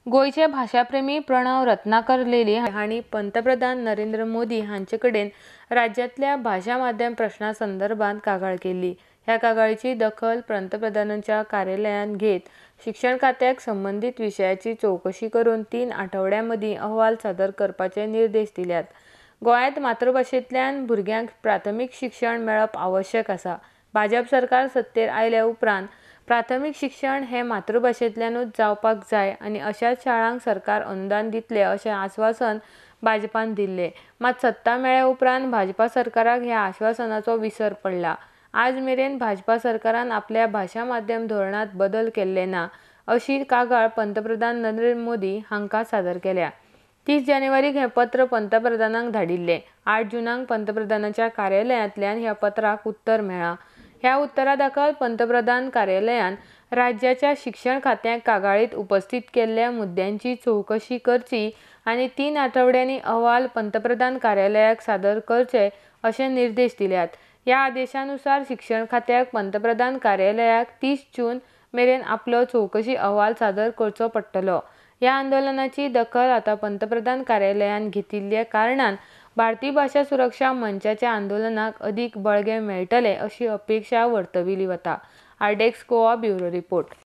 गोंयचे भाशाप्रेमी प्रणव रत्नाकर लेली हांणी पंतप्रधान नरेंद्र मोदी हांचे कडेन राज्यांतल्या भाशा माध्यम प्रश्ना संदर्भात कागाळ केल्ली. ह्या कागाळीची दखल पंतप्रधानांच्या कार्यालयान घेत शिक्षण खात्याक संबंदीत विशयाची चवकशी करून 3 आठवड्यां मदीं अहवाल सादर करपाचे निर्देश दिल्यात. गोंयांत मातृभाशेंतल्यान भुरग्यांक प्राथमीक शिक्षण मेळप आवश्यक आसा. भाजप सरकार सत्तेर आयले उपरांत प्राथमीक शिक्षण हें मातृभाशेंतल्यानूच जावपाक जाय आनी अशाच शाळांक सरकार अनुदान दितले अशें आस्वासन भाजपान दिल्लें. मात सत्ता मेळ्ळे उपरांत भाजपा सरकाराक ह्या आश्वासनाचो विसर पडला. आज मेरेन भाजपा सरकारान आपल्या भाशा माध्यम धोरणांत बदल केल्ले ना, अशी कागाळ पंतप्रधान नरेंद्र मोदी हांकां सादर केल्या. 30 जानेवारीक हें पत्र पंतप्रधानांक धाडिल्लें. 8 जूनाक पंतप्रधानाच्या कार्यालयांतल्यान ह्या पत्राक उत्तर मेळ्ळां. ह्या उत्तरा दाखल पंतप्रधान कार्यालयान राज्याच्या शिक्षण खात्याक कागाळींत उपस्थीत केल्ल्या मुद्द्यांची चवकशी करची आनी 3 आठवड्यांनी अहवाल पंतप्रधान कार्यालयाक सादर करचे अशे निर्देश दिल्यात. ह्या आदेशानुसार शिक्षण खात्याक पंतप्रधान कार्यालयाक 30 जून मेरेन आपलो चवकशी अहवाल सादर करचो पडटलो. ह्या आंदोलनाची दखल आतां पंतप्रधान कार्यालयान घेतिल्ल्या कारणान भारतीय भाशा सुरक्षा मंचाच्या आंदोलनाक अदीक बळगें मेळटलें अशी अपेक्षा वर्तविली वता. RDX Goa bureau report.